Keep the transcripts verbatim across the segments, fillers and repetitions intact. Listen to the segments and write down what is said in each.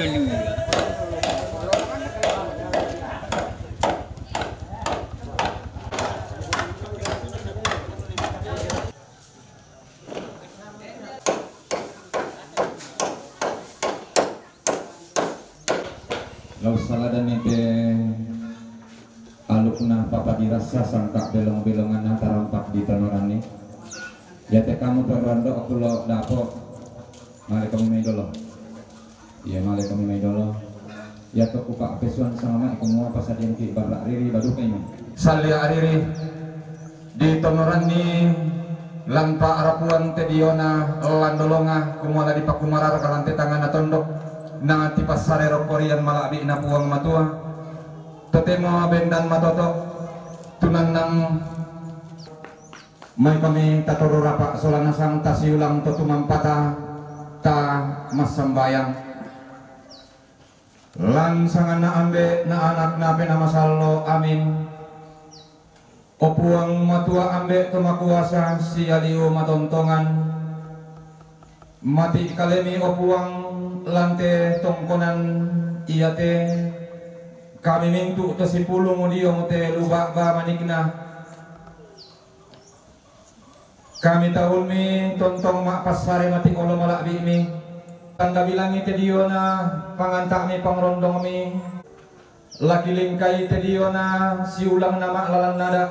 Lau saladan ni te alukna papadirassa sangka belong-belonganna tarampak di tonoranni. Iate kamu perrondo aku lo dapo. Male kami mai dolo. Iya, male kami mai dolo. Iate kupa pesuan sangamai kumua pasadian ki barra riri baduka imi. Salia riri. Di tonoranni lan pa'rapuan te diona lan dolonga, kumua la dipakumararaka lan te tangana tondok, na tipassare rokko rian mala'bi'na Puang Matua. Totemo bendan matoto, tunannang mai kami tatoro rapa sola nasang tasiulang to tumampata ta massambayang. Lan sanganna Ambe' na Anak na Penaa Masallo. Amin. O Puang Matua Ambe' to makuasa sia liu matontongan. Mati kalemi o Puang lan te tongkonan iate, kami mintu' to sipulung dio mute lu ba'ba manikna. Kami taunmi tontong ma'passare mati olo mala'bi'mi. Tanda bilangi te diona panganta'mi pangrondongmi. Laki lingkai te diona siulangna ma'lalan nada.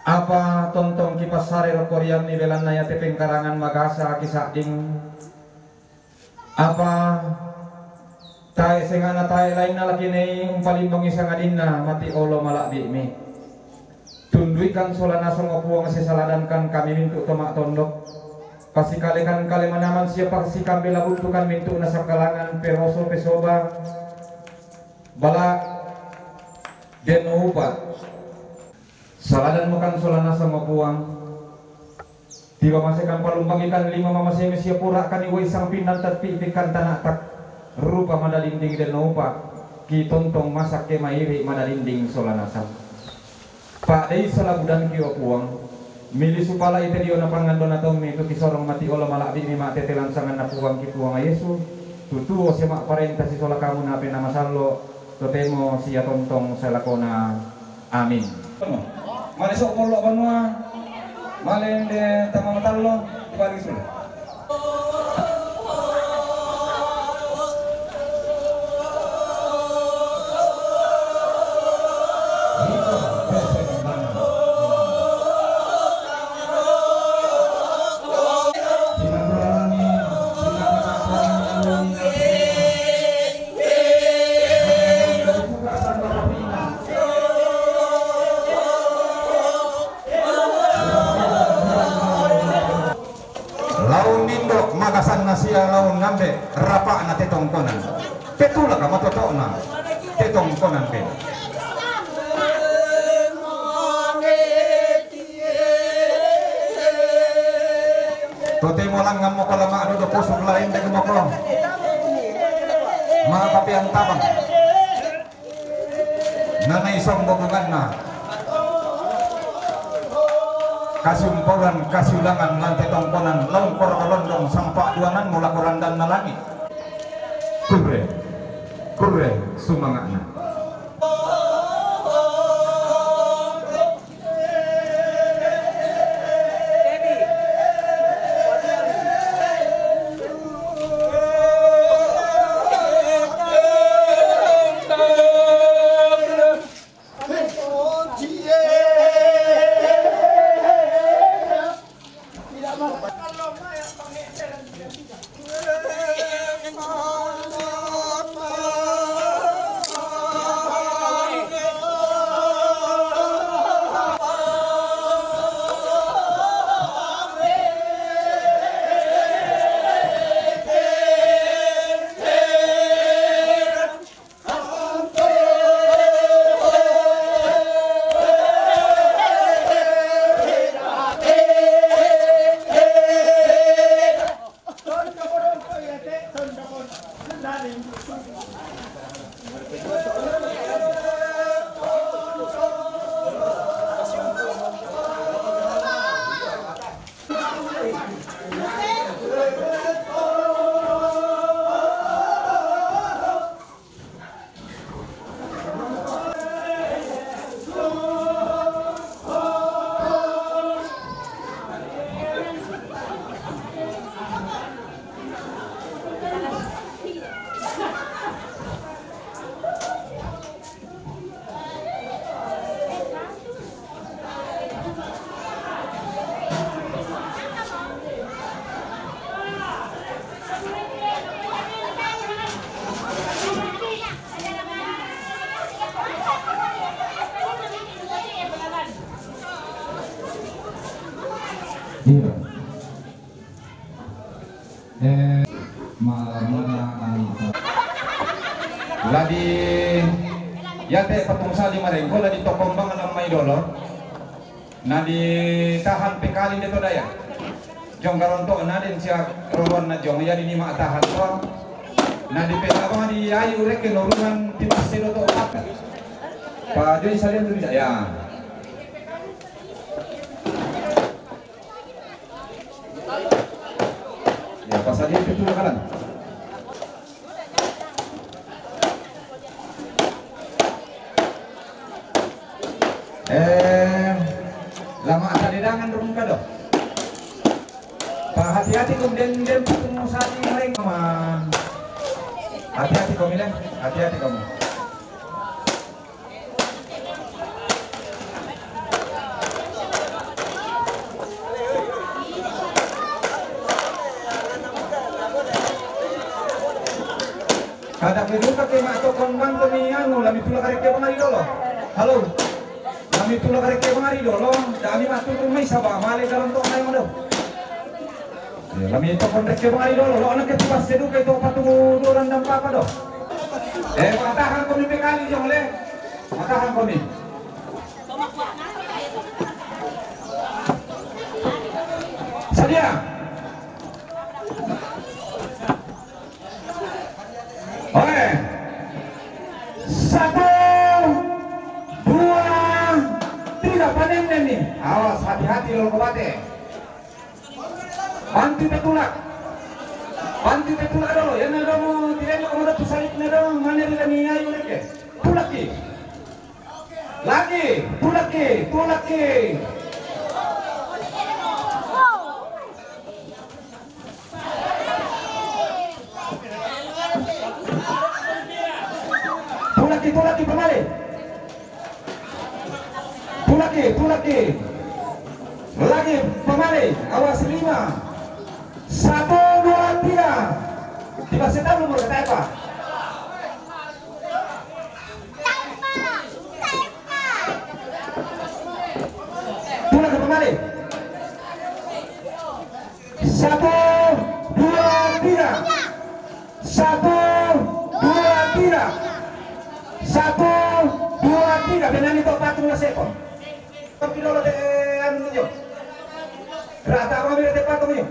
Apa tontong kipassare rokko riammi belanna iate pengkarangan magasa kisa'ding. Apa tae sengana tae lainna laki nei umpalimbangi sangadinna mati olo mala'bi'mi. Tunduikan sola nasang o Puang sesaladankan kami mintu' to ma'tondok. Pasikalekan kale manaman sia pasikambe labuttukan mintu'na sakkalangan peroso pesoba bala den upa. Saladanmokan sola nasang o Puang. Tiba masekan palumbangikan lima mamasemi sia pura'kan iwai sangpinnan tatpi'pikkan tana'tak rupa madalinding den upa. Kitontong masakke mairi madalinding sola nasang. Pa'dei salabudanki o Puang, mili supala ite diona pangandona tommi tu kisorong mati olo mala'bi'mi ma'tete lansanganna Puangki Puang Yesu, tutuo sia ma'parenta sisola kamu na Penaa Masallo, totemo sia tontong salakona. Amin. Male so' pollo banua, male ende tama matallo, balik sudah. Laun indo' magasanna sia laun ambe' rapa'na te tongkonan. Petulaka matoto'na te tongkonan be. Totemo langngammoko la ma'dodo pusuk la rendekmoko. Ma'papean tabang. Nanai sombonganna. Kasiumpauran kasiulangan lan te tongkonan laun koraka londong sampa' duananmu lako randanna langi'. Kurre, kurre sumanga'na. Eh, ma-, ma-, la di, ya te patung sali marengko, la di tokombang na mai dolo. Na ditahan pe kali de to daya. Jong garonto na den sia roroan na jong, ya di ni ma tahan to. Na di pe abang di ayu reke norungan tipas sedo to pat. Pa joi salian tu bisa ya. Ya, pasal dia itu kanan. Eh, lama ada di dangan dong kado. Pa hati-hati kom den, den patung sali mereng ma. Hati-hati kom ile, hati-hati kom. Kada keduka ke ma tokon bang ko mi anu, lami tulak areke bang ari dolo. Halo. Lami tulak areke bang ari dolo, da ami ma tunggu mai saba male dalam tok mai mado. Ya, lami tokon reke bang ari dolo, lo anak ke tugas seduka itu patung doran dan papa do. Eh, matahan ko mi pe kali jong le. Matahan ko mi. Sadia. Oke. Satu, dua, tiga, panen ni. Awas, hati-hati lo kobate. Panti petulak. Panti petulak dolo. Ya, na dong, tidak ada komodo tu salib na dong. Mana dia ni ayu reke. Tulak ki. Lagi, tulak ki, tulak ki. Tulak ki, tulak ki, pamale. Tulak ki, tulak ki. Lagi, pamale. Awas lima. Satu, dua, tiga. Tiba setan lu mau kata apa? Tulak ke pamale. Satu, dua, tiga. Satu, dua, tiga. Satu, dua, tiga. Benani to patung na sekon. Tapi dolo de anu ni jo. Rata kami de patung ni.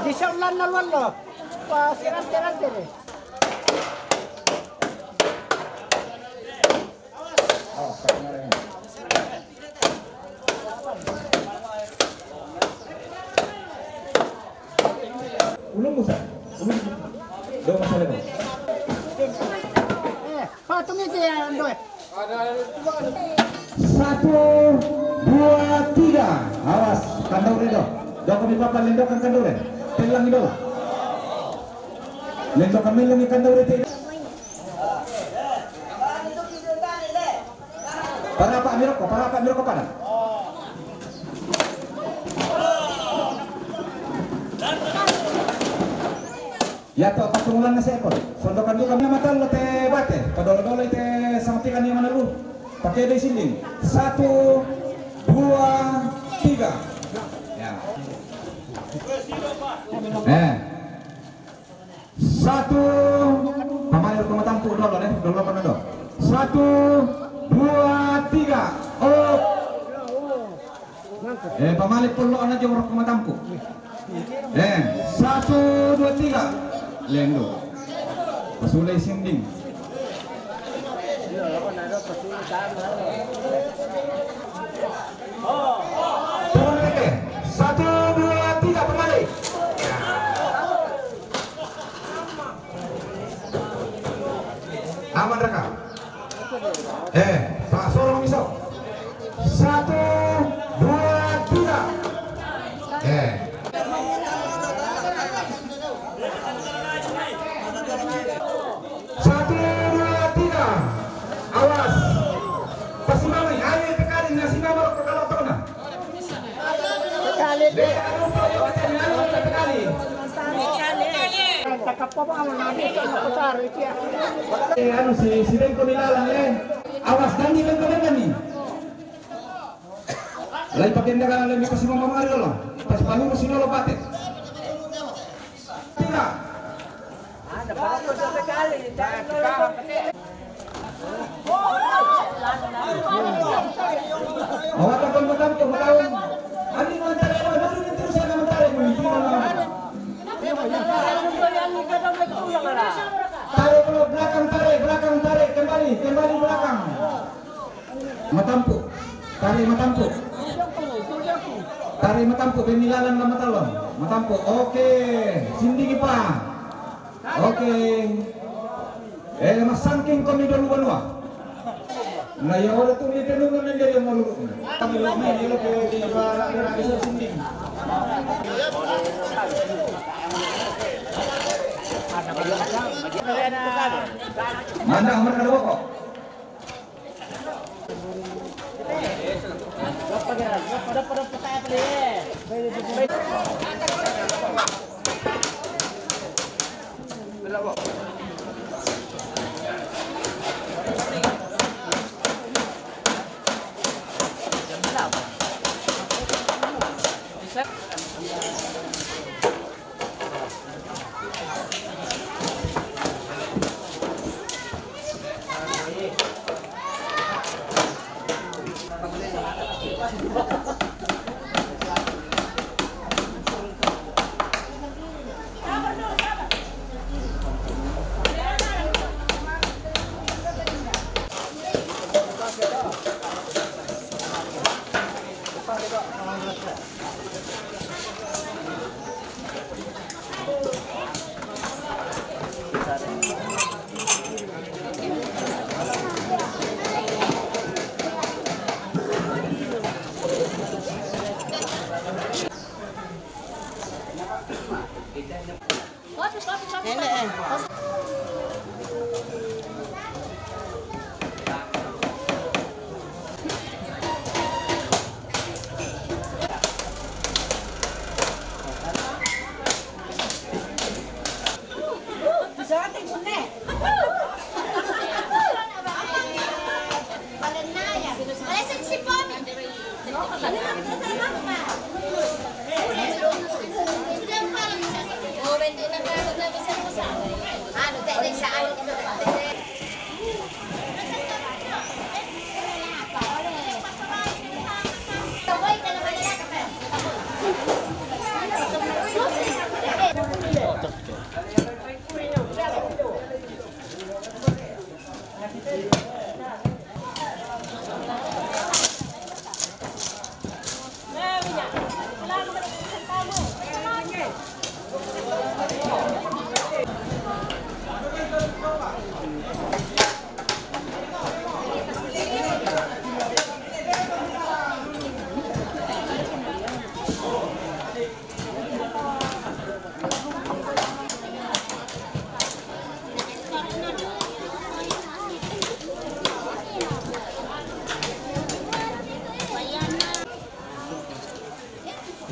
Di sa ulan na luan lo. Pa sirante-rante de. Ulung musa. Ulung. Do masalah ko. Eh, patung itu ya, Doy. Satu, dua, tiga. Awas, kandau redo. Doko mi papan lendokan kandau re. Telang ido. Lendokan melong kandau re te. Para pa miroko, para pa miroko pada. Ya to, patungulan na sekon. Sondokan juga mina matal lo te bate. Padolo-dolo ite sampikan yang mana lu. Pakai dei sinding. Satu, dua, tiga. Ya. Eh. Satu. Pamale rumah tampuk dolo deh. Dolo pernah do. Satu, dua, tiga. Oh. Eh, pamale polo ana jong rok matampu. Eh, satu, dua, tiga. Lendo. Pasulai sinding. Turun lagi. Satu, dua, tiga, pamale. Aman raka. Eh, Pak Soro miso. Satu, dua, tiga. Eh. Eh, anu, si, si Bengko ni lalang, eh. Awas, Dandi, Bengko, Bengko ni. Lai pakai dagangan, lai kasi mama mari lolo. Pas paluru si lolo pate. Tiga. Awak akan bergantung tahun. Ani mantare, dulu itu saya mantare, dulu itu. Tarik ke belakang, tarik, belakang, tarik, kembali, kembali belakang. Matampu. Tarik matampu. Tarik matampu, beni lalan la matalon. Matampu. Oke. Sindigi pa. Oke. Eh, masangking komi dolu banua. Na ya ora tu ni tenungan na jadi moruru. Kami lo me, lo ke di bara, bara iso sindigi. Manda, manda, manda, kok.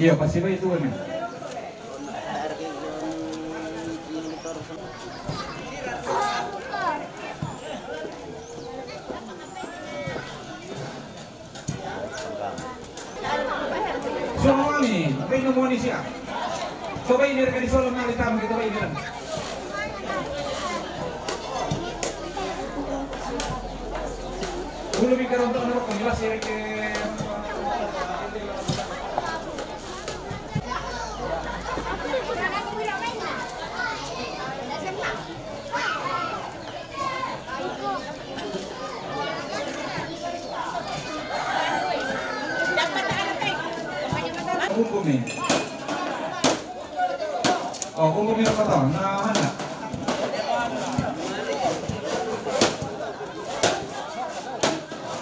Iya, pasti begitu ini. Sono ni, reino Indonesia. Coba ini rekan di Solo, mari tamu kita ini. Dulu mikir untuk anak, jelas ya, ke Kumpumi. Oh, kumpumi apa tau? Nah, mana?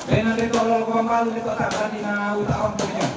Bena de to lo ko balu de to ta tadi na uta on ko nyo.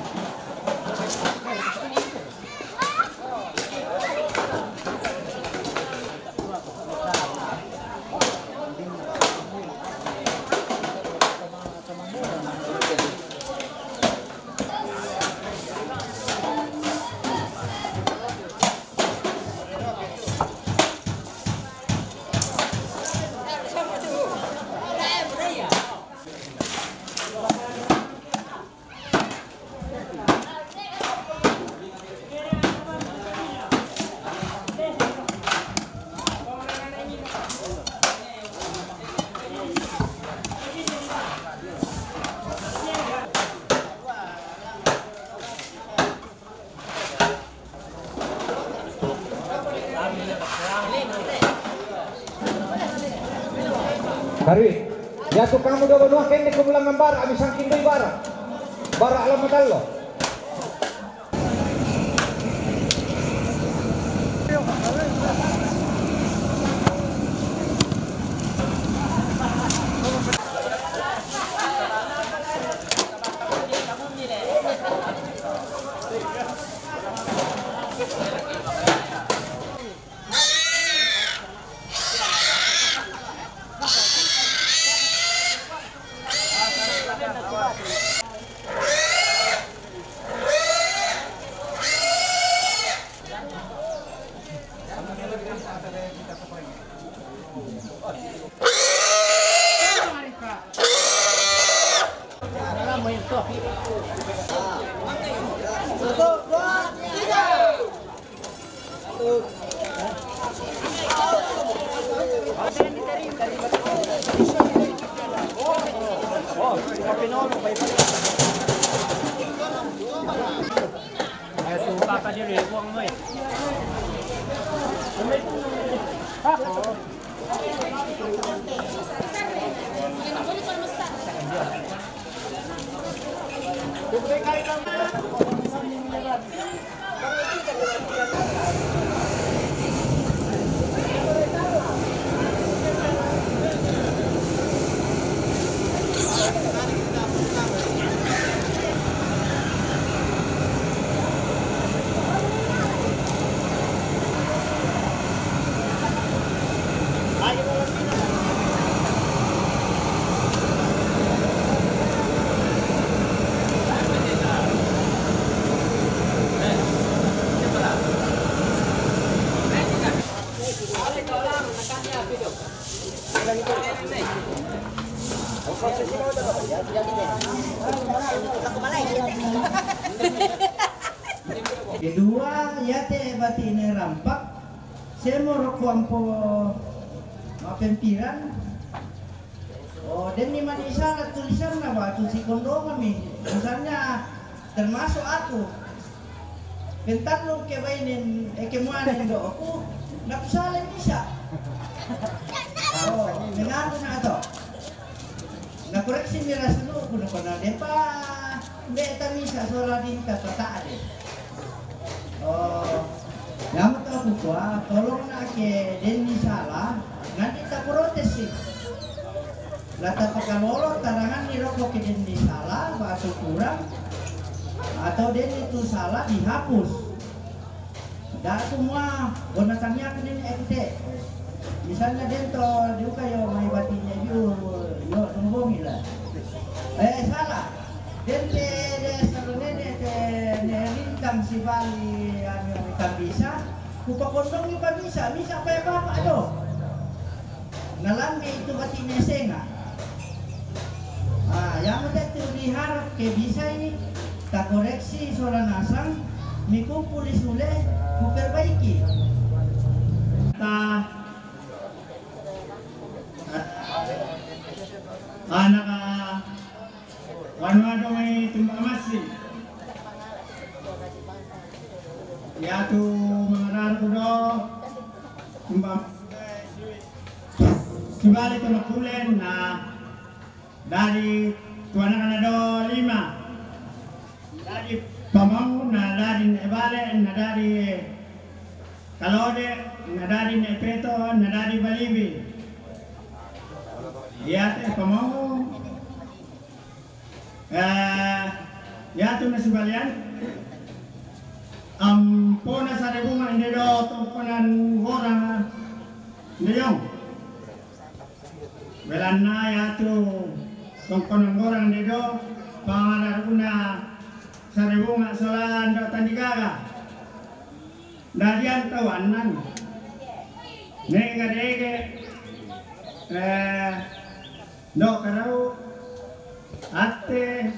Kari, yatu kamu do banua kende ko bulangan bara, ami sangkin doi bara. Bara alamat allo. Kedua, yate bati ne rampak, semo roko ampo mapempiran. Oh, den ni mani isyarat tulisanna, ba, tu sikondongan mi. Misalnya, termasuk aku. Pentannu ke bainen, eh, ke muanen do aku, nakusala misa. Oh, mengaku na to. Nakoreksi mi rasuluku, nakona depa, mbe ta misa sola dinta pata'de. Oh, yang tahu kukua, tolong na ke den ni sala, nanti ta protes sih. La tapakalolo tarangan ni roko ke den ni sala, ba tu kurang, atau den itu salah dihapus. Nda semua bona tanya aku nene ekute. Misalnya den to diuka yo mai batinya ju yo tumbongi la. Eh, salah. Den te de salonene te ne lintang si bali ami ami kambisa. Kupakondongi pamisa, misa pa bapak do. Nalambi itu bati ne senga. Ah, yang penting tu diharap ke bisa ini takoreksi sola nasang, mikumpuli sule, kuperbaiki. Ta, anak, ah, wanua do mai tumba masi. Yatu mangararku do tumba masi. Sibali tu nakulen na dari tuanakana do lima. Dari pamau na dari ne bale na dari kalode na dari ne peto na dari balibi. Yate pamau. Eh, yatu na sibalian. Ampona sare bunga inde do tongkonan gorang inde yong. Belanna yatu tongkonan gorang inde do pangararuna sare bunga sola ndo tandigaga. Dadian tawanan. Nega dege. Eh, Ndo karau, atte,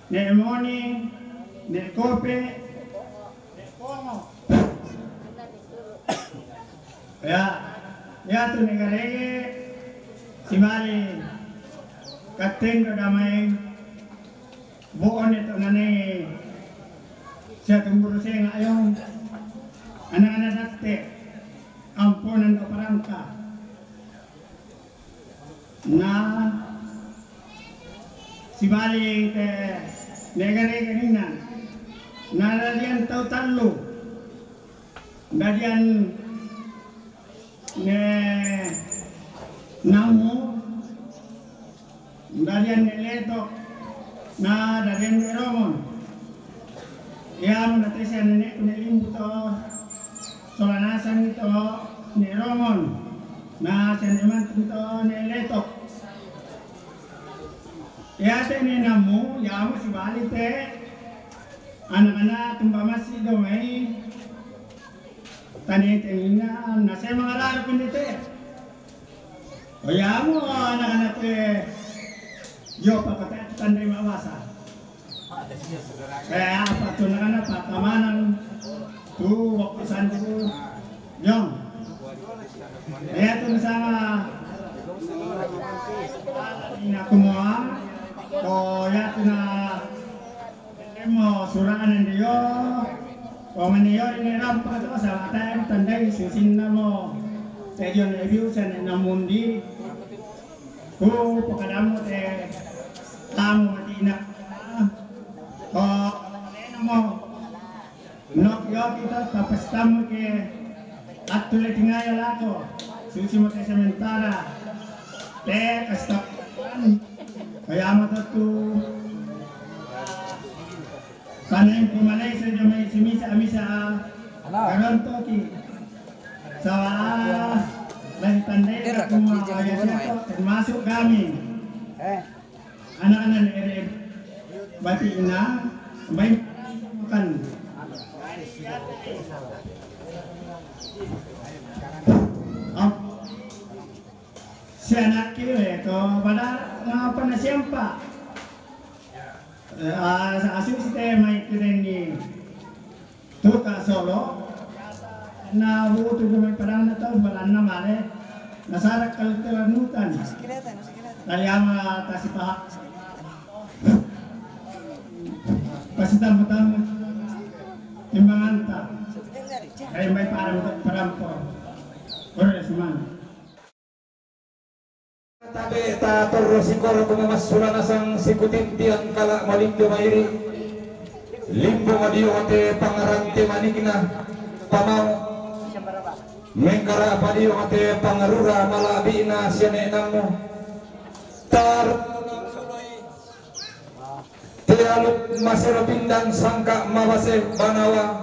ne moni, ne kope, ne kongo. Ya, yatu ne garege, sibali katten do damai, bo one to nane, sia tumburu senga ayong, anak-anak datte, amponan do parangka. Na sibali te negara-negara inna, na dadian tau tallu, dadian ne Nammu, dadian ne Leto, na dadian ne Rongon. Ia muna te sia ne Limbu to, sola nasang to ne Rongon, na sia ne Mantung to ne Leto. Ia te ne Nammu, ia mu sibali te anak-anak tumba masih do mai tani tengina, na sia mangalar pendete. O ia mu anak-anak te, yo pakate tandai mawasa. Eh, apa tu nak apa keamanan tu waktu sandu jong. Ya tu sama ina kumua. Oh ya tu na mo suraan dio. Pamaniyo ini rampa tu salah tandai susin namo. Tejon review sana namundi. Ku pakadamu te tamu mati ina. Ko namo. Nok yo kita tapas tamu ke atu le tingaya lako. Susi mate sementara. Te kastapan. Kaya mata tu. Panen kumalai saja mai simisa amisa. Karon toki. Salah. Lain tandai aku mau ayah siapa termasuk kami. Anak-anak R R bati ina, baik makan. Ap-, si anak kiri to pada ngapa na siampa. Eh, ah, sa asu si te mai kiri ni. Tuka Solo, na butu jumai padang na tau balanna male, na sarak kal te lanutan. Taliama tasi paha. Pasi tamu-tamu timbanganta. Kaya mai padang parampo. Ore seman. Tabe ta torro sikoro kumamassulanasang sikutintiang kala malindo mairi. Limbo madio te pangarante manikna pamau. Mengkara padio te pangarura malabina sianenammu. Tar te aluk masero pindang sangka mabase banawa.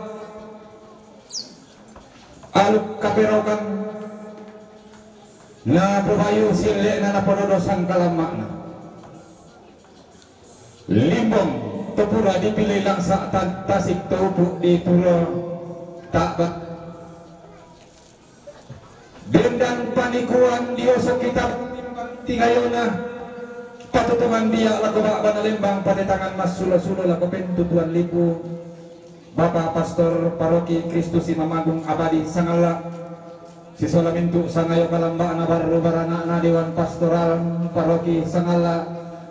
Aluk kaperokan na pobayu sille'na napododo sangkalamma'na. Limbong topura dipilih langsa' ta-, tasik toupuk di puro ta'bat. Dendang panikuan diosok kitab tingayona patutungan dia lako ba'bana lembang padetangan massulo-sulo lako pentutuan lipu. Bapa Pastor Paroki Kristus Imam Agung Abadi Sangalla, sisola mintu' sangayo kalamba'na barru barana'na Dewan Pastoral Paroki Sangalla,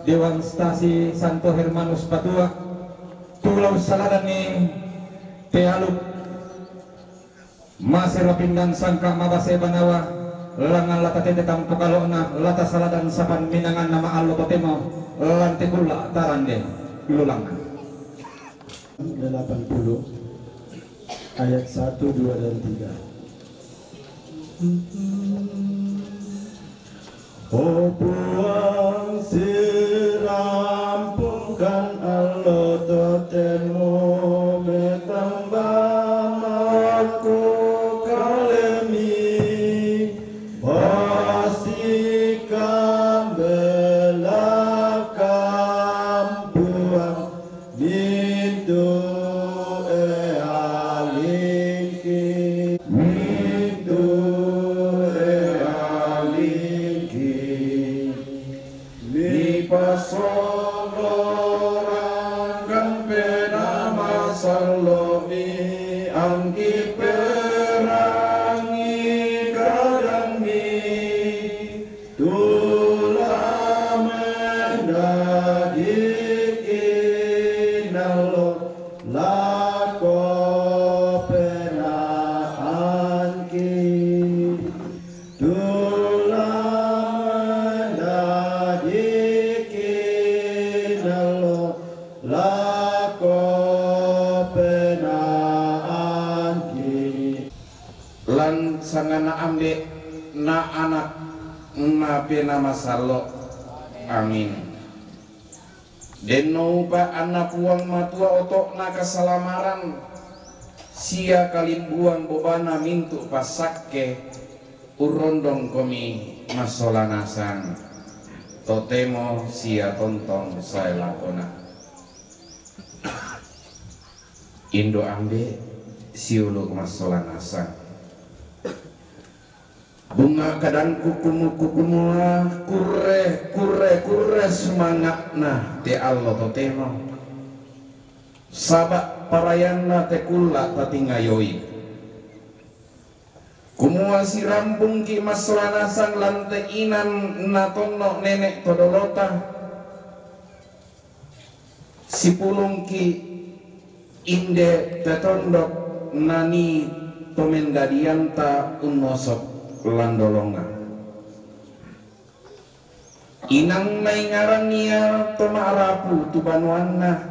Dewan Stasi Santo Hermanus Patua, tu la ussaladanni te aluk masero pindang sangka mabase banawa, langngan la tatete tampo kalo'na, la tasaladan sapan minanganna ma'allo totemo, lan tekulla tarande lulangngan. Delapan puluh, ayat satu, dua, dan tiga. O Puang, sirampungkan allo totemo metamba mako kalemi, pasikam belakang Puang, mintu' e alingki, mintu' e alingki, mipasoro ranggang penaa masallo' mi angki perangi kadangi. Tu la mendadi kinallo lako penaanki. Tu la mendadi Sangana Ambe, na Anak, na Penaa Masallo. Amin. Denno upa anna Puang Matua oto'na kasalamaran sia kalimbuang bobana mintu' passakke, urrondongkomi massola nasang, totemo sia tontong sae lakona. Indo' Ambe' siulu' massola nasang. Bunga' kadangku kumuku kumua, kurre, kurre, kurre sumanga'na te allo totemo. Saba' parayanna te kulla' tatingayoi. Kumua sirambungki' massola nasang lan te inan natonno' nene' to dolota. Sipulungki' inde te tondok nanii to mendadianta unnosok lan dolonga. Inang naingaran ia to ma'rapu tu banuanna,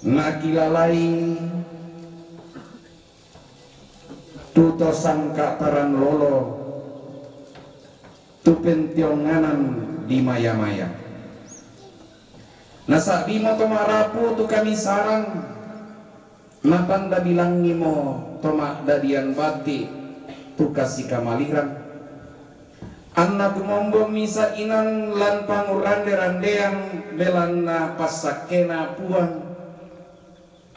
nakilalai tu to sangka'taran lolo, tu pentionganan dimaya-maya. Nasa'bimo to ma'rapu tu kamisarang, natanda bilangngimo to ma'dadian bati' tu kasikamalingan. Anna kumombong misa' inang lan pangurrande-randean belanna passakkena Puang,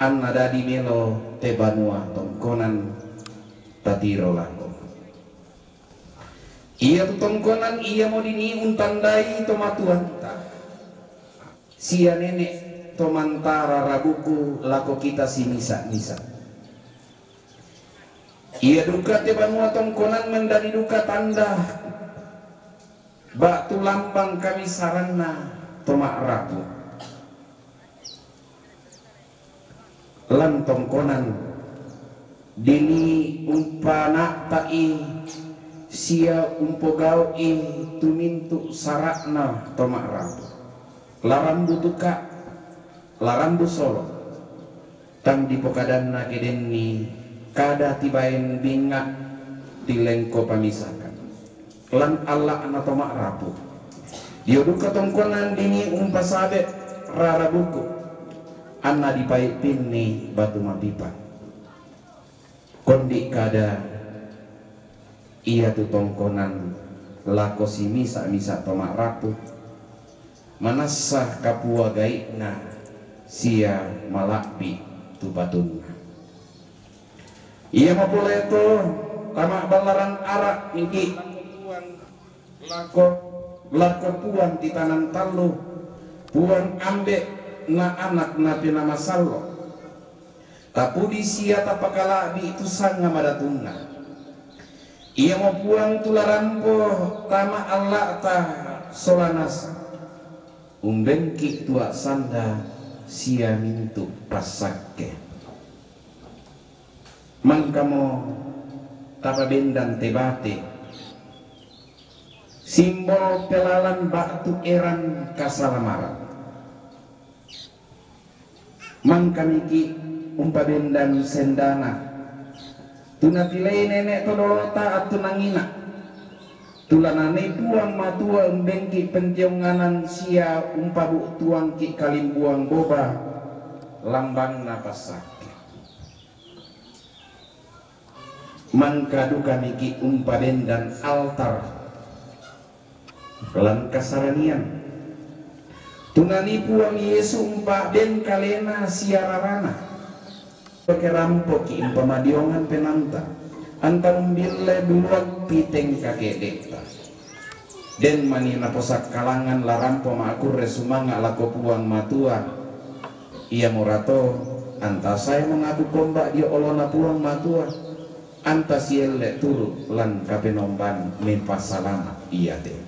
anna dadi melo te banua tongkonan tatiro lako. Iatu tongkonan iamo dinii untandai to matuanta sia nene' to mantara rabuku lako kita simisa-misa. Ia duka te banua tongkonan mendadi duka tanda ba'tu lambang kamisaranna to ma'rapu. Lan tongkonan dinii umpana'ta'i sia umpogau'i tu mintu' sara'na to ma'rapu. Larambu tuka', larambu solo. Tang dipokadanna ke denni kada tibaen bingnga' tilengko pamisakan. Lan alla'na to ma'rapu. Dio duka tongkonan dinii umpasabe' rara buku, anna dipaipinni batu mapipa. Kondi' kada iatu tongkonan lako simisa-misa to ma'rapu, manassa kapua gai'na sia mala'bi' tu patunna. Iamo pole to tama' ballaran ara' miki' lako, lako Puang titanan tallu, Puang Ambe', na Anak, na Penaa Masallo'. Tapudi sia tapakala'bi' tu sangnga madatunna. Iamo Puang tu larampo tama' alla'ta sola nasang, umbengki' tua' sanda sia mintu' passakke. Mangkamo tapabendan te bate, simbol pelalan ba'tu eran kasalamaran. Mangkamiki' umpabendan sendana, tu natilei nene' to dolota attu nangina', tu lananai Puang Matua umbengki' pentionganan sia umpabu'tuangki' kalimbuang boba lambangna passakke. Mangka dukamiki' umpabendan altar lan kasaranian, tu nanii Puang Yesu umpa'ben kalena sia rarana. Pake rampoki' umpamadiongan penaanta, anta umbille buluakki tengka ke'de'ta. Den mani naposakkalangan larampo ma'kurre sumanga' lako Puang Matua. Iamorato anta sae mangaku komba dio olona Puang Matua, anta sielle turu' lan Kapenomban mepassalama' iate.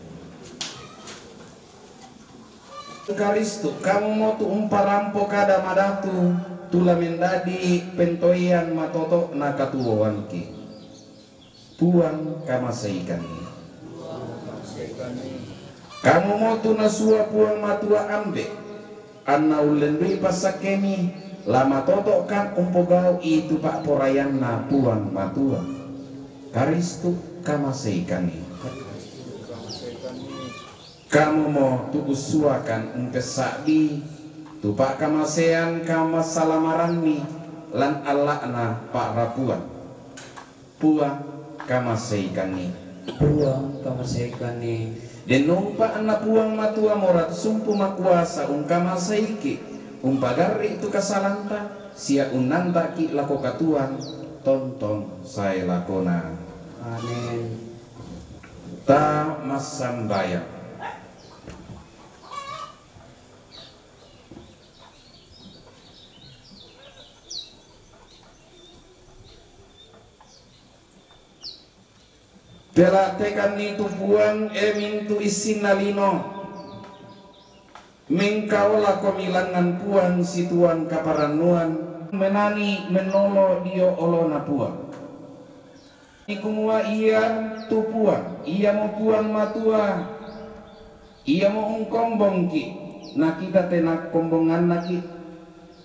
Karistu, kamumo tu umparampo kada madatu, tu la mendadi pentoean matoto'na katuoangki. Puang kamaseikanni. Kamumo tu nasua Puang Matua Ambe', anna ullendui passakkemi, la matoto'kan umpogau'i tu pa'poraianna Puang Matua. Karistuk kamaseikanni. Kamumo tu ussuakan umpessa'bi tu pa'kamasean kamasalamaranni lan alla'na pa'rapuan. Puang kamaseikanni. Puang kamaseikanni. Denno umpa'na Puang Matua Morat Sumpu Makuasa ungkamaseiki, umpagarri' tu kasalanta, sia unnanta'ki' lako katuoan tontong sae lakona. Amin. Ta massambayang. Pela'tekanni tu Puang, e mintu' issinna lino. Mengkaolakomi langngan Puang situang kaparannuan, menani mennolo dio olona Puang. Kumua ia tu Puang, iamo Puang Matua, iamo ungkombongki', na kita tena kombongannaki',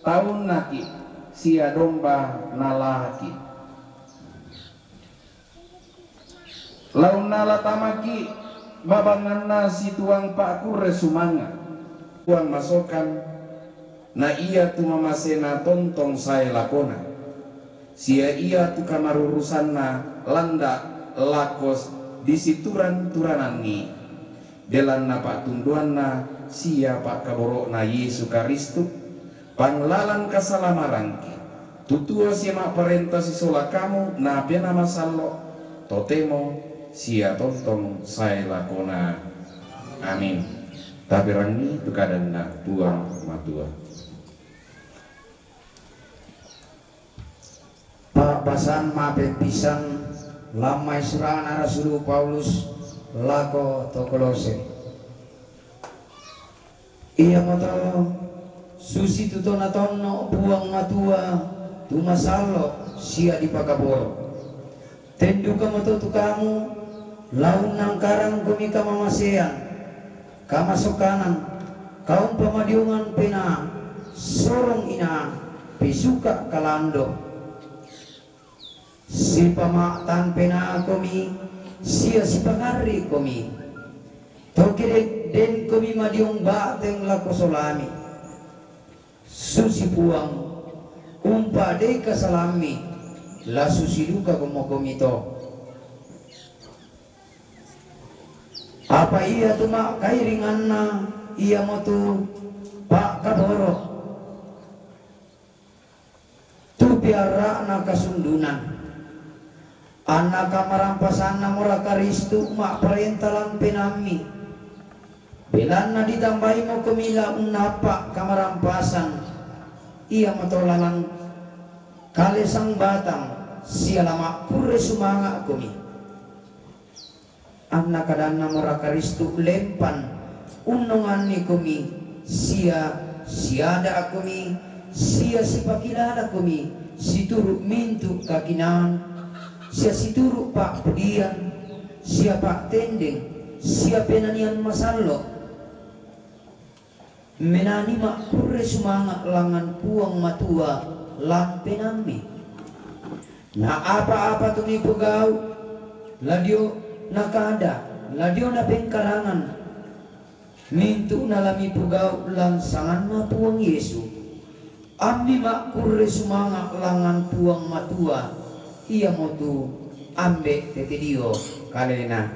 taunnaki', sia domba nalahaki'. Launna la tamaki' babanganna situang pa'kurre sumanga'. Puang masokan, na ia tu mamasena tontong sae lakona, sia ia tu kamarurusanna landa' lako disituran-turananni, belanna pa'tunduanna sia pa'kaboro'na Yesu Karistuk, panglalan kasalamarangki, tu tuo sia ma'parenta sisola kamu Napena Masallo', totemo sia tontong sae lakona. Amin. Taperangi tu kadanNa Puang Matua. Pa'basang ma'peppisang lan mai sura'na Rasulu Paulus lako to Kolose. Iamoto susitu to natonno' Puang Matua tu masallo' sia dipakaboro'. Ten dukamoto tu kamu, la unnangkarangkomi kamamasean, kamasokanan, kaumpamadiongan penaa, sorong inaa, pesuka kalando. Sipama'tan penaakomi sia sipakarri'komi. To ke de-, denkomi madiong ba'teng lako solami. Susi Puang, umpa'dei kasalammi, la susi dukamokomi to. Apa iatu ma'kairinganna, iamotu pa'kaboro'. Tu piarra'na kasundunan, anna kamarampasanna mora Karistuk ma'parenta lan penaammi. Belanna ditambaimokomi la unnappa' kamarampasan, iamoto lalan kalesang batang, sia la ma'kurre sumanga'komi. Anna kadanna mora Karistuk lempan unnongannikomi sia siada'komi sia sipakilalakomi situru' mintu' kakinaan sia situru' pa'pudian sia pa'tendeng sia penanian masallo'. Menani ma'kurre sumanga' langngan Puang Matua lan penaammi. Na apa-apa tu mipogau', la dio nakada, la dio napengkarangan, mintu'na la mipogau' lan sanganNa Puang Yesu. Ammi ma'kurre sumanga' langngan Puang Matua, iamotu Ambe' tete dio kalena.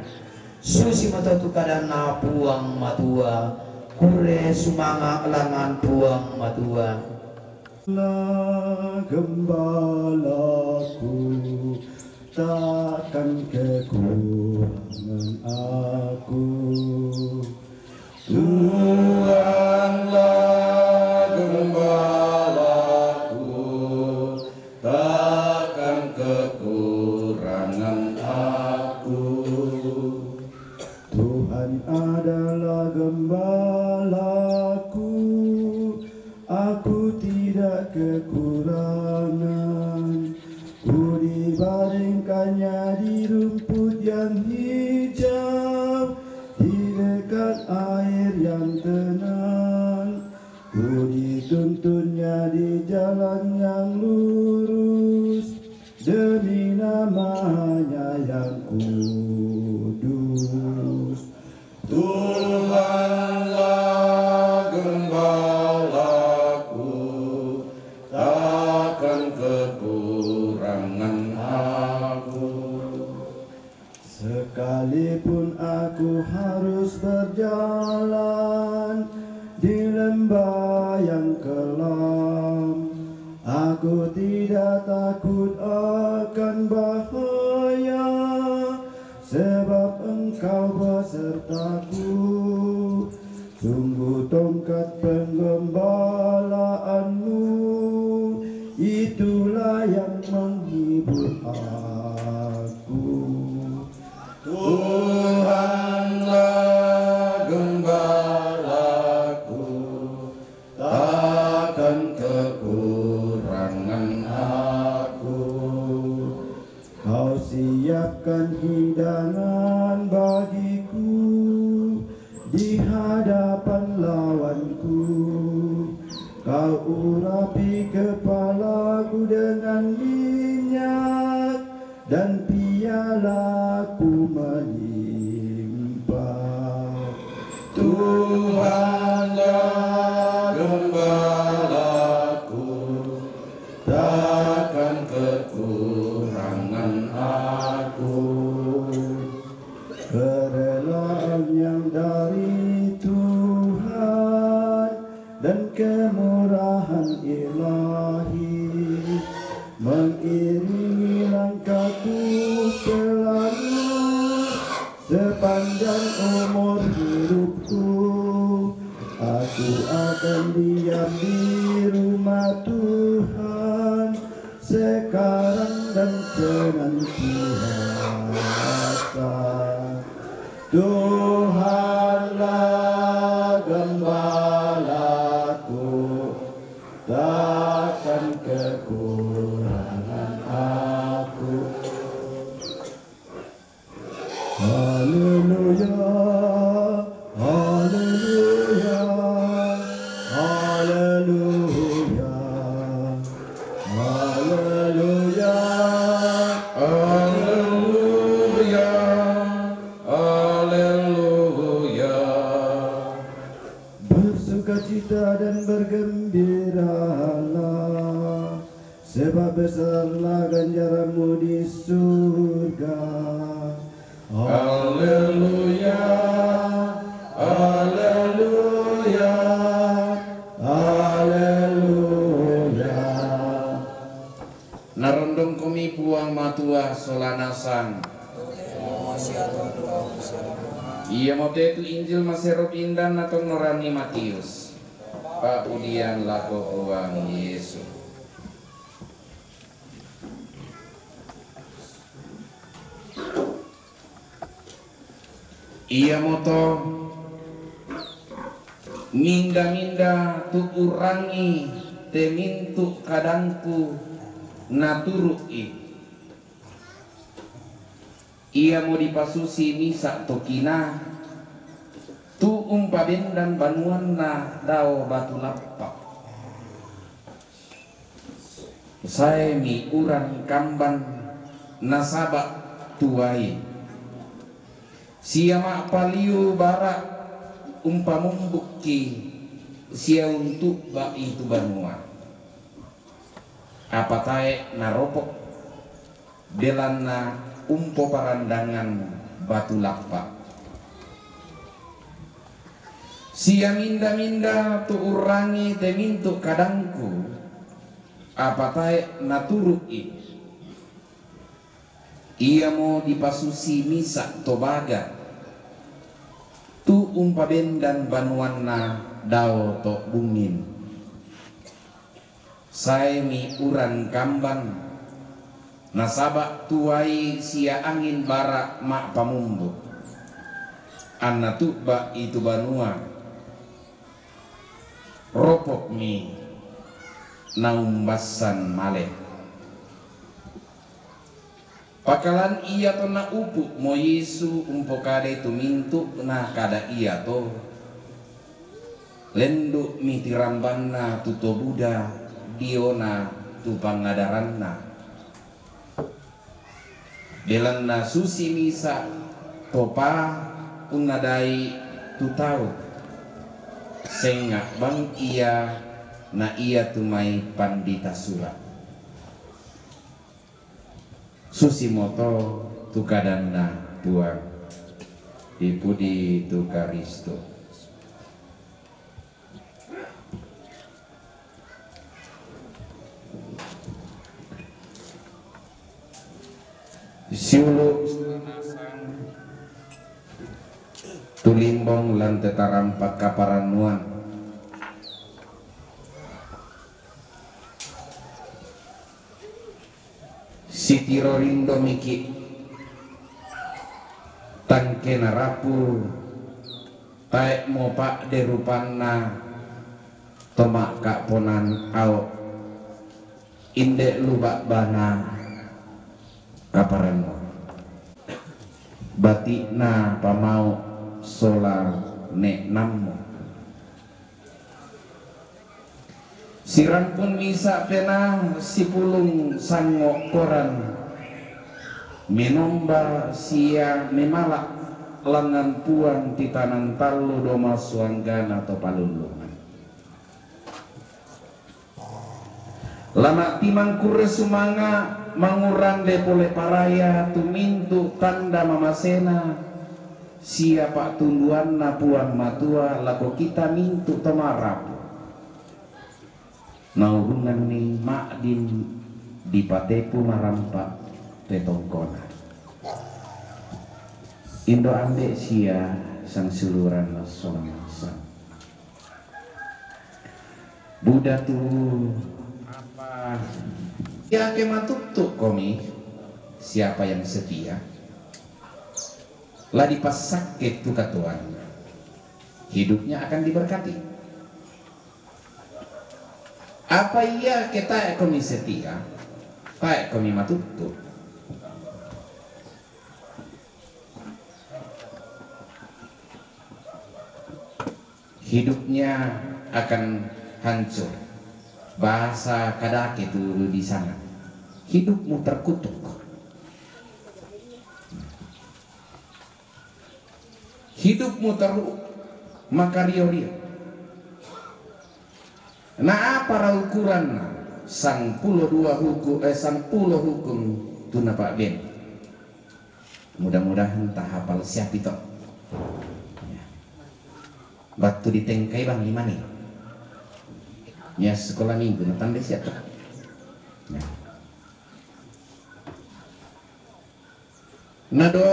Susimoto tu kadanna Puang Matua, kurre sumanga' langngan Puang Matua. La gembalaku, takkan kekurangan aku. Tuhanlah gembalaku, takkan kekurangan aku. Tuhan adalah gembalaku, aku tidak kekurangan. Ku dibaringkannya di rumput yang hijau, di dekat air yang tenang. Ku dituntunnya di jalan yang lurus, demi namanya Harus berjalan di lembah yang kelam. Aku tidak takut akan bahaya, sebab Engkau besertaku. Sungguh tongkat penggembalaanmu, itulah yang menghibur aku. Tuhanlah gembalaku, takkan kekurangan aku. Kau siapkan hidangan bagiku di hadapan lawanku. Kau urapi kepalaku dengan minyak, dan pialaku melimpah. Tuhanlah gembalaku, takkan kekurangan aku. Kerelaan yang dari Tuhan dan kemurahan ilahi mengiringi langkahku selalu sepanjang umur hidupku. Aku akan diam di rumah Tuhan sekarang dan senantiasa. Tuhanlah gembalaku, takkan kekurangan aku. Haleluya, haleluya, haleluya, haleluya, haleluya, haleluya. Bersukacita dan bergembiralah, sebab besarlah ganjaranmu di surga. Haleluya, haleluya, haleluya. Narondong komi Puang Matua sola nasang. Ia mote tu Injil masero pindan natonnoranni Matius. Pa'budian lako Puang Yesu. Iamoto minda-minda tu urangi te mintu kadangku naturu'i, iamo dipasusi misa tokina tu umpabendan banuanna dao batu lappa. Saemi urang kamban nasaba tuai, sia ma'paliu bara umpamumbukki sia untubba'i tu banua. Apa tae naropok, belanna umpoparandangan batu lappa. Sia minda-minda tu urrangi te mintu kadangku, apa tae naturu'i, iamo dipasusi misa to baga tu umpabendan banuanna dao to bungin. Saemi urang kamban nasaba tuai sia angin bara ma'pamumbuk, anna tubba'i tu banua. Ropokmi naumbassan male. Pakalan iato naupu'mo Yesu umpokadai tu mintu na kada iato, lendu'mi tirambanna tu to buda diona tu pangadaranna. Belanna susi misa topa unnadai tu tau, senga bang ia na ia tu mai pandita sura. Susimoto tu kadanna Puang. Dipudi tu Karisto. Siulu' tulimbong lan te tarampak kaparannuan. Sitiro rindo miki' tangkena rapu, tae' mupa'de rupanna to ma'ka'ponan ao', inde' lu ba'bana kaparannuan. Bati'na pamau' sola ne'nammu. Sirampun misa' penaa sipulung sango' koran, menomba sia memala' langngan Puang titanan tallu doma suanggana to palullungan. Lana' timang kurre sumanga' mangurande pole paraya tu mintu' tanda mamasena sia pa'tunduanna Puang Matua lako kita mintu' to ma'rapu. Naurunganni ma'din dipatepu marampa' te tongkona. Indo' ambe' sia sangsiuluran sola masa. Buda tu apa? Iake matuttu'komi, siapa yang setia, la dipassakke tu katuoanna, hidupnya akan diberkati. Apa iake tae'komi setia, tae'komi matuttu', hidupnya akan hancur. Bahasa kadake tu di sana, hidupmu terkutuk. Hidupmu teruk, makario-rio. Na apara ukuranna? Sangpulo dua huku-, eh, sangpulo hukum tu napa'ben. Mudah-mudahan tahapal siapi to. Ya. Battu ditengkai bang imani. Ya, sekolah minggu na tandai siapi. Ya. Nado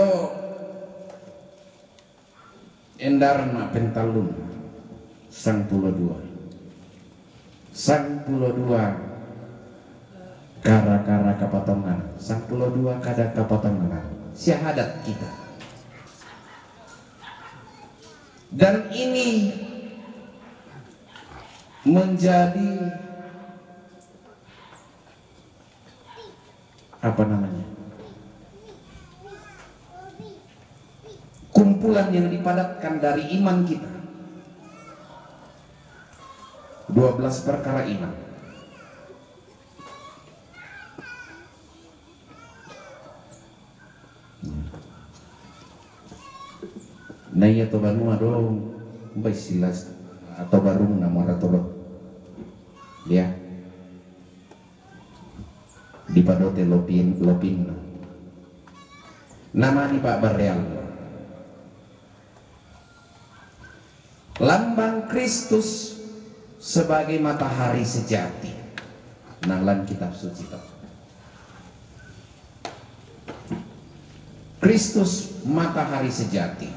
endaran ma'pentallun, sangpulo dua. Sangpulo dua kara-kara kapatongan, sangpulo dua kada kapatongan. Syahadat kita. Dan ini menjadi apa namanya, kumpulan yang dipadatkan dari iman kita. Dua belas perkara iman. Na iya to banua do, umbai silas atau barung na mora tolo. Ya. Dipadote lopin-, lopinna. Namani pa'barreallo. Lambang Kristus sebagai matahari sejati. Nang lan kitab suci to. Kristus matahari sejati.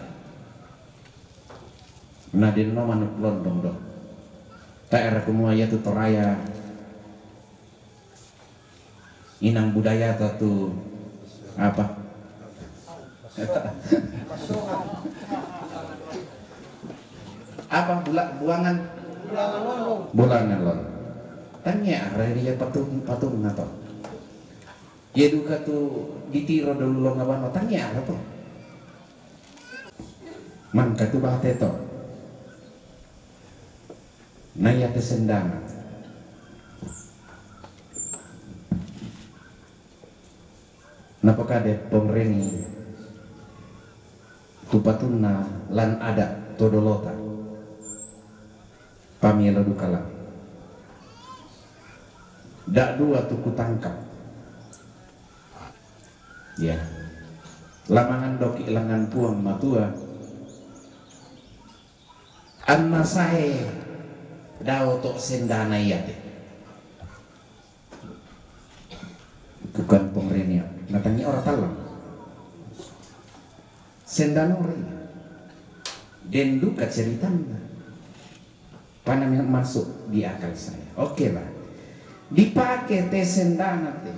Na denno manuk londong do. Tae' ra kumua iatu Toraya inang budaya to tu apa? Apa bula-, buangan? Bulangan lon. Tangia ara dia patung, patung apa? Ia duka tu ditiro dulu lo ngabano, tangia ara to. Mangka tu bate to. Na iate sendana. Napakade pongrengi tu patunna lan ada' to dolota. Pamielo duka lan. Da'dua tu kutangkap. Ya. Lamangan doki' langngan Puang Matua, Anna sae dao to sendana iate. Bukan pemrenia, natangi ora talang. Sendana ora iya. Den duka ceritana. Pana masuk di akal saya. Oke lah. Dipake te sendana te.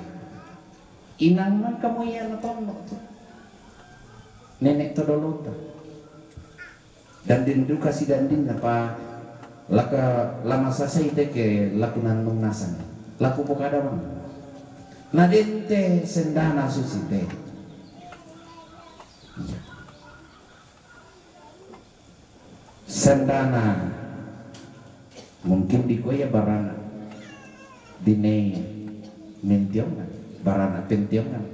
Inang man kamu iya natonno tu. Nenek to dolota. Dan den duka sidandinna pa laka lama sasai te ke laku nannung nasang. Laku pokadawang. Na den te sendana susi te. Sendana mungkin dikoya barana dinei mentiongan, barana pentiongan.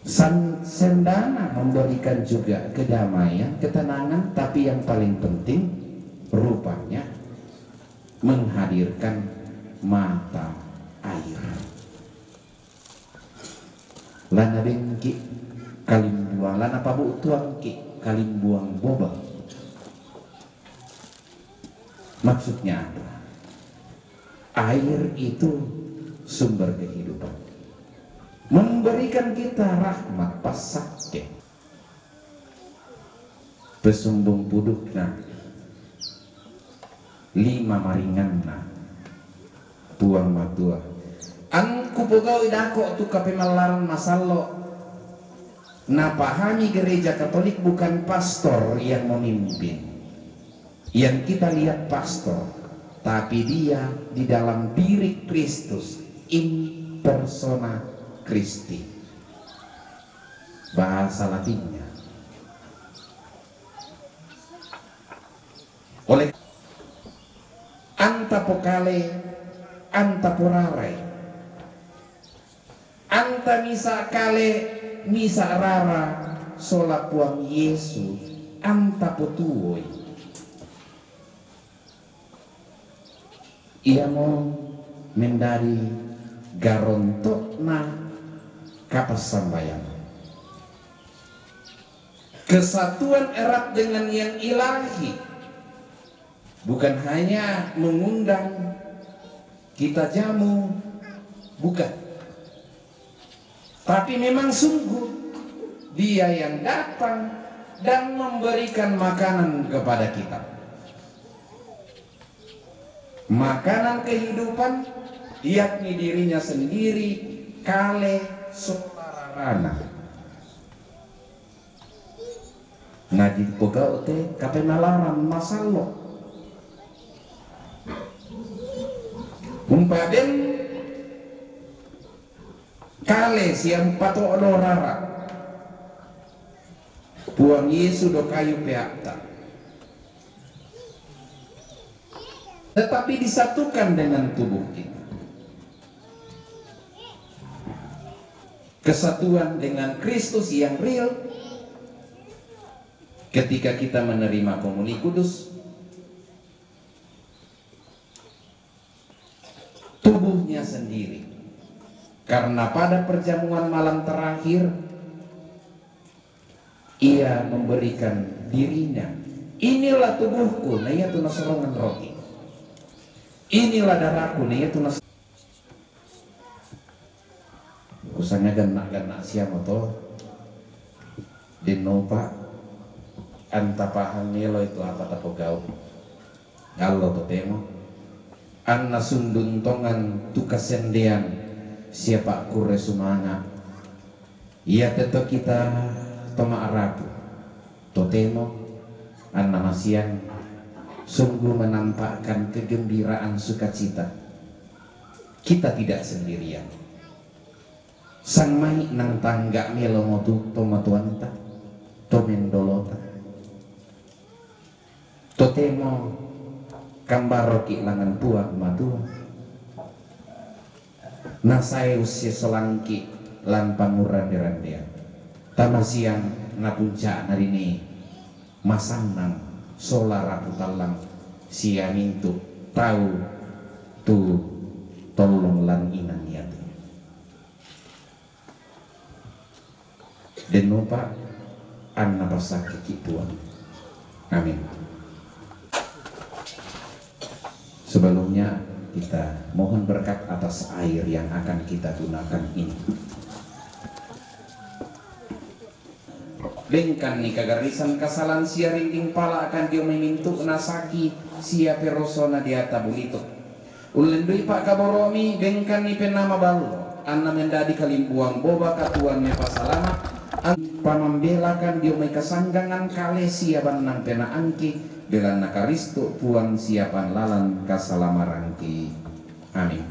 San-, sendana memberikan juga kedamaian, ketenangan, tapi yang paling penting rupanya menghadirkan mata air. Lana dengki kalimbuang, lana pabutuangki kalimbuang boba. Maksudnya apa? Air itu sumber kehidupan. Memberikan kita rahmat, passakke. Pesumbung pudukna, lima maringanna Puang Matua. An kupogau idako tu kapemallaran masallo. Napahami Gereja Katolik bukan pastor yang memimpin. Yang kita lihat pastor, tapi dia di dalam diri Kristus, in persona Christi. Bahasa Latinnya. Oleh anta pokale, anta porarai. Anta misa kale, misa rara sola Puang Yesu, anta potuoi. Iamo mendadi garontokna kapassambayangan. Kesatuan erat dengan yang ilahi bukan hanya mengundang kita jamu, bukan. Tapi memang sungguh Dia yang datang dan memberikan makanan kepada kita. Makanan kehidupan, yakni dirinya sendiri, kale sola rarana. Nadipogau te kapemallaran masallo. Umpaden kale siampato do rara. Puang Yesu do kayu peakta. Tetapi disatukan dengan tubuh kita. Kesatuan dengan Kristus yang real ketika kita menerima komuni kudus, tubuhnya sendiri. Karena pada perjamuan malam terakhir, ia memberikan dirinya. Inilah tubuhku, na ia tu nasorongan roti. Inilah darahku, na ia tu nas-, kusanga ganna-ganna siamo to. Dennopa anta pahang melo itu apa tapogau. Allo totemo. Anna sundun tongan tu kasendean siapa kure sumanga. Ia teto kita to ma'rapu. Totemo, anna masiang, sungguh menampakkan kegembiraan sukacita. Kita tidak sendirian. Sang mai nang tangga melo motu to matuanta, to mendolota. Totemo kambaroki langan Puang Matua. Nasae ussisolangki lan pangurande-randean. Tamasiang napunca'na rini masannang sola rapu tallang siamintu tau tu tollong lan inang iatu. Dennopa anna passakkeki Puang. Amin. Sebelumnya, kita mohon berkat atas air yang akan kita gunakan ini. Bengkan ni kagarisan kasalan sia rinding pala akan dio mai mintu'na saki sia perosona diata bulituk. Ullen dui pa'kaboro'mi bengkan ni penna maballo, anna mendadi kalimbuang boba katuoan mepasalama, an-, pamambelakan dio mai kasanggangan kale sia bannang penaangki, belanna Karistu Puang sia panlalan kasalamarangki. Amin.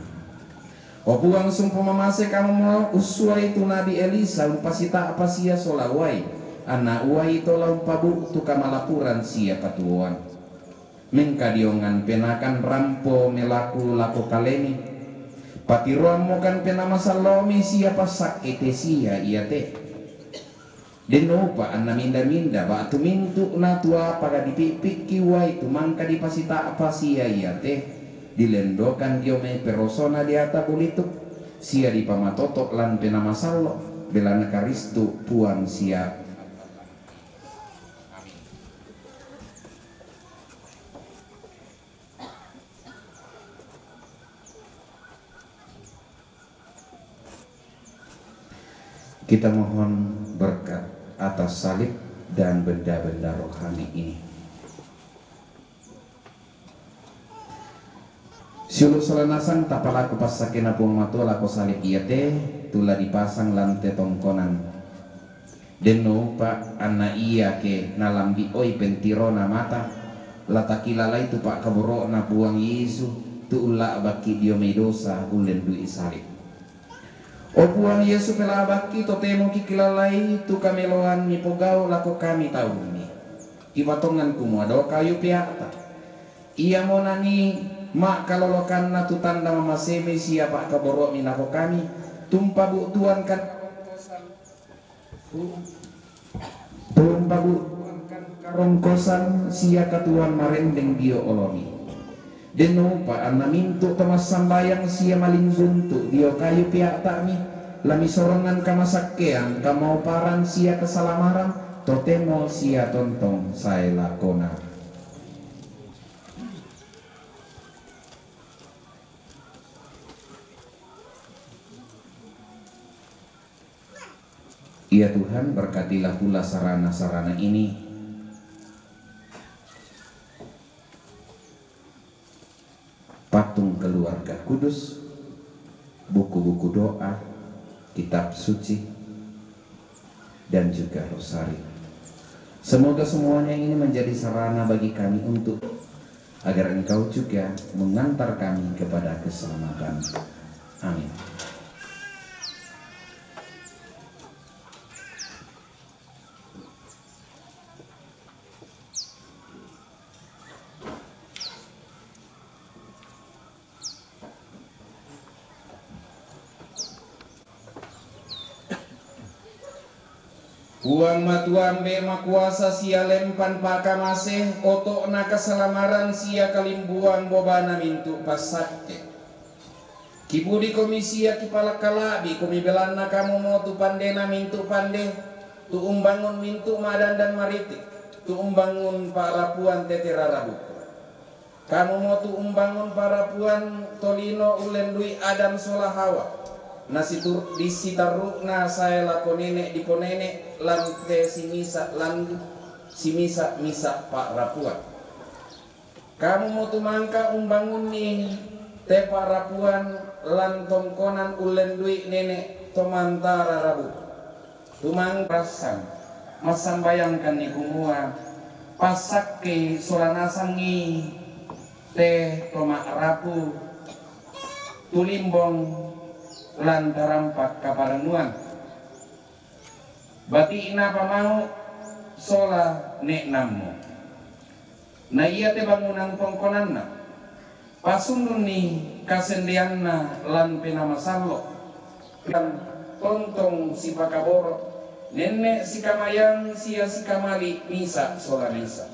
O Puang, sumpu mamase kamumo ussuai tu nabi Elisa umpasita'pa sia sola uai, anna uai to la umpabu'tu kamalapuran sia katuoan. Mengkadiongan penakan rampo melaku lako kalemi. Patiroammokan pena masallomi sia passakke te sia iate. Denno upa anna minda-minda ba'tu mintu'na tu apa dipi'pikki uai tu mangka dipasita'pa sia iate, dilendokan dio mai perosona diata bulituk, sia dipamatoto' lan pena masallo, belanna Karistu Puang sia. Kita mohon berkat atas salib dan benda-benda rohani ini. Siulu' sola nasang tapalaku passakkena Puang Matua lako salib iate, tu la dipasang lan te tongkonan. Denno upa anna iake nalambi'oi pentirona mata, la takilalai tu pa'kaboro'na Puang Yesu, tu ulla'bakki dio mai dosa ullendu'i salib. O Puang Yesu, pela'bakki totemo kikilalai tu kameloan mipogau' lako kami taummi. Kipatongan kumua dao kayu pea'ta. Iamo nanii ma'kalolokanna tu tanda mamasemi sia pa'kaboro'mi lako kami, tumpabu'tuan kan-, tumpabu'tuan kan-, karongkosan sia katuoan marendeng dio olomi. Denno upa anna mintu' to massambayang sia malingbuntu dio kayu pea'tami, la misorongan kamasakkean, kamauparan sia kasalamaran, totemo sia tontong sae lakona. Ya Tuhan, berkatilah pula sarana-sarana ini, patung keluarga kudus, buku-buku doa, kitab suci, dan juga rosari. Semoga semuanya ini menjadi sarana bagi kami untuk, agar Engkau juga mengantar kami kepada keselamatan. Amin. Puang Matua Ambe' Makuasa sia lempan pa'kamase, oto'na kasalamaran sia kalimbuang bobana mintu' passakke. Kipudikomi sia kipalakkala'bikomi belanna kamumo tu pandena mintu' pande, tu umbangun mintu' ma'dandan mariti', tu umbangun pa'rapuan tete rarabuku. Kamumo tu umbangun pa'rapuan tolino ullendu'i Adam sola Hawa, nasitur-, dissitarru'na sae lako nene' diponene' lan te simisa' lan simisa'-misa' pa'rapuan. Kamumo tu mangka umbangunni te pa'rapuan lan tongkonan ullendu'i nene' to mantara rabu. Tumang-, rassang, massambayangkanni kumua, passakkei sola nasangngi te to ma'rapu, tulimbong lan tarampak kaparennuan. Bati'na pamau' sola ne'nammu. Na iate bangunan tongkonanna, pasundunni kasendeanna lan Penaa Masallo', lan tontong sipakaboro', nenne' sikamayang sia sikamali' misa' sola misa'.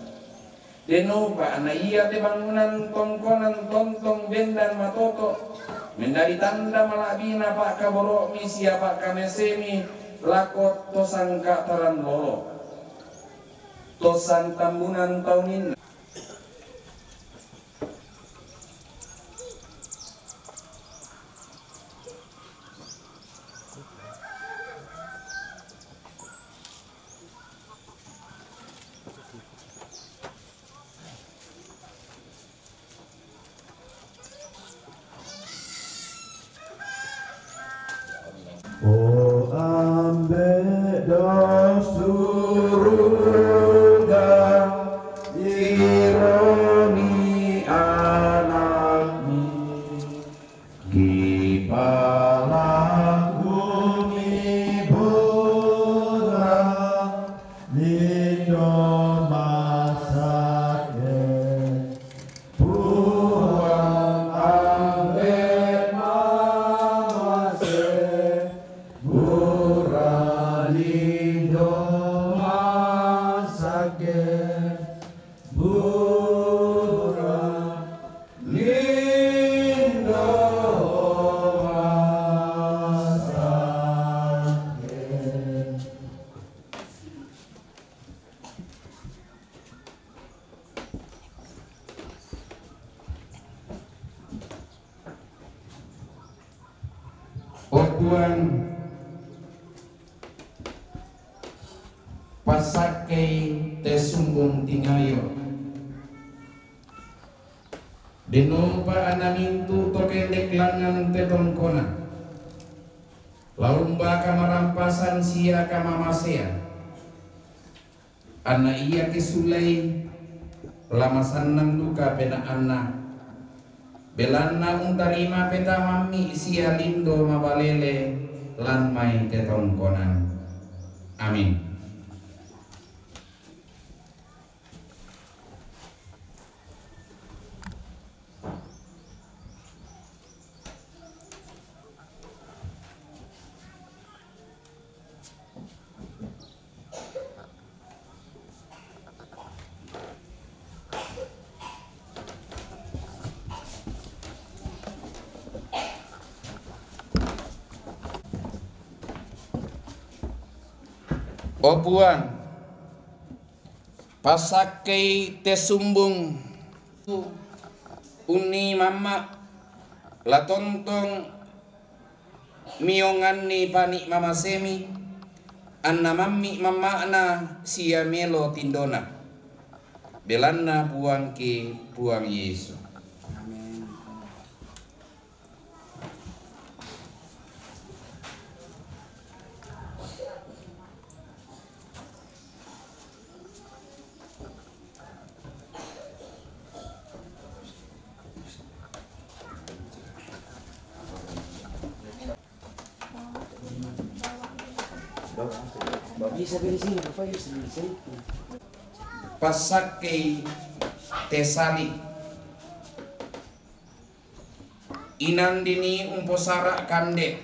Denno upa' na iate bangunan tongkonan tontong bendan matoto', mendadi tanda mala'bina pa'kaboro'mi sia pa'kamasemi lako to sangka'taran lolo, to santambunan tauninna. Puang, passakkei te sumbung tingayo. Dennopa anna mintu to kendek langngan te tongkonan, la umba kamarampasan sia kamamasean. Anna iake sulei, la masannang duka penaanna, belanna untarima petamammi sia lindo mabalele lan mai te tongkonan. Amin. O Puang, passakkei te sumbung unni mamma, la tontong mionganni pani mamasemi, anna mammi mamma'na sia melo tindona. Belanna Puangki, Puang Yesu. Amin. Passakkei te sali. Inandini umposara kande.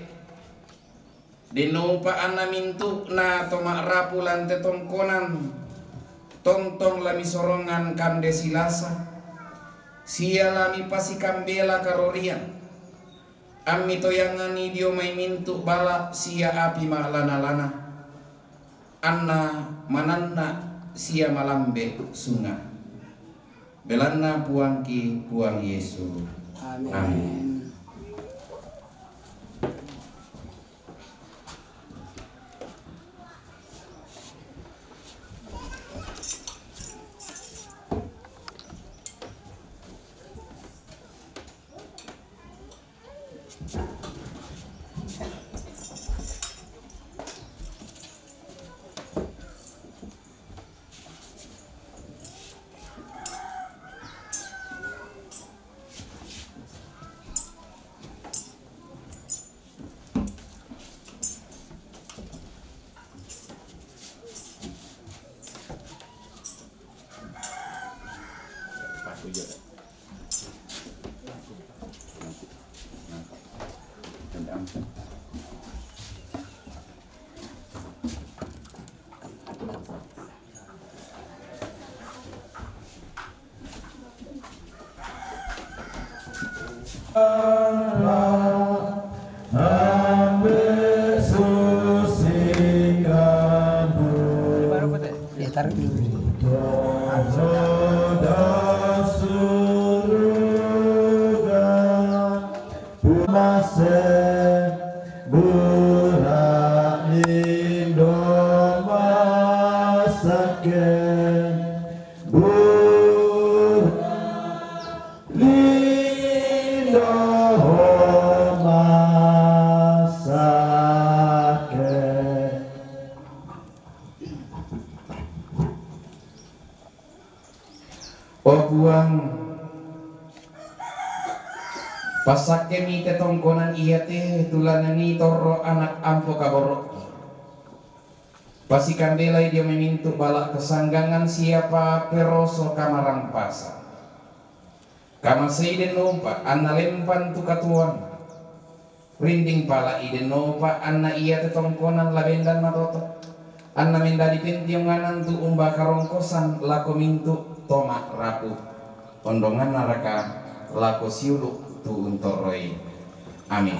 Dennopa anna mintu'na to ma'rapu lan te tongkonan, tontong la misorongan kande silasa, sia la mipasikambela karorian. Ammi toyangani dio mai mintu' bala sia api ma'lana-lana, anna mananna sia malambe sunga'. Belanna Puangki, Puang Yesu. Amin. Amin. Ambil susi kamu. Ya, taruh dulu. Roda suruga. Pumase, burak indo masake, burak lindo masake. O Puang, passakkemi te tongkonan iate, tulanani torro anak ampo kaboro'ki. Pasikambelai dio mai mintu' bala' kasanggangan sia paperoso kamarampasan. Kamasei dennopa anna lempan tu katuoanna. Rinding pala'i dennopa anna iate tongkonan la bendan matoto', anna mendadi pentionganan tu umba karongkosan lako mintu' to ma'rapu. Ondongannaraka lako siulu' tu untorroi. Amin.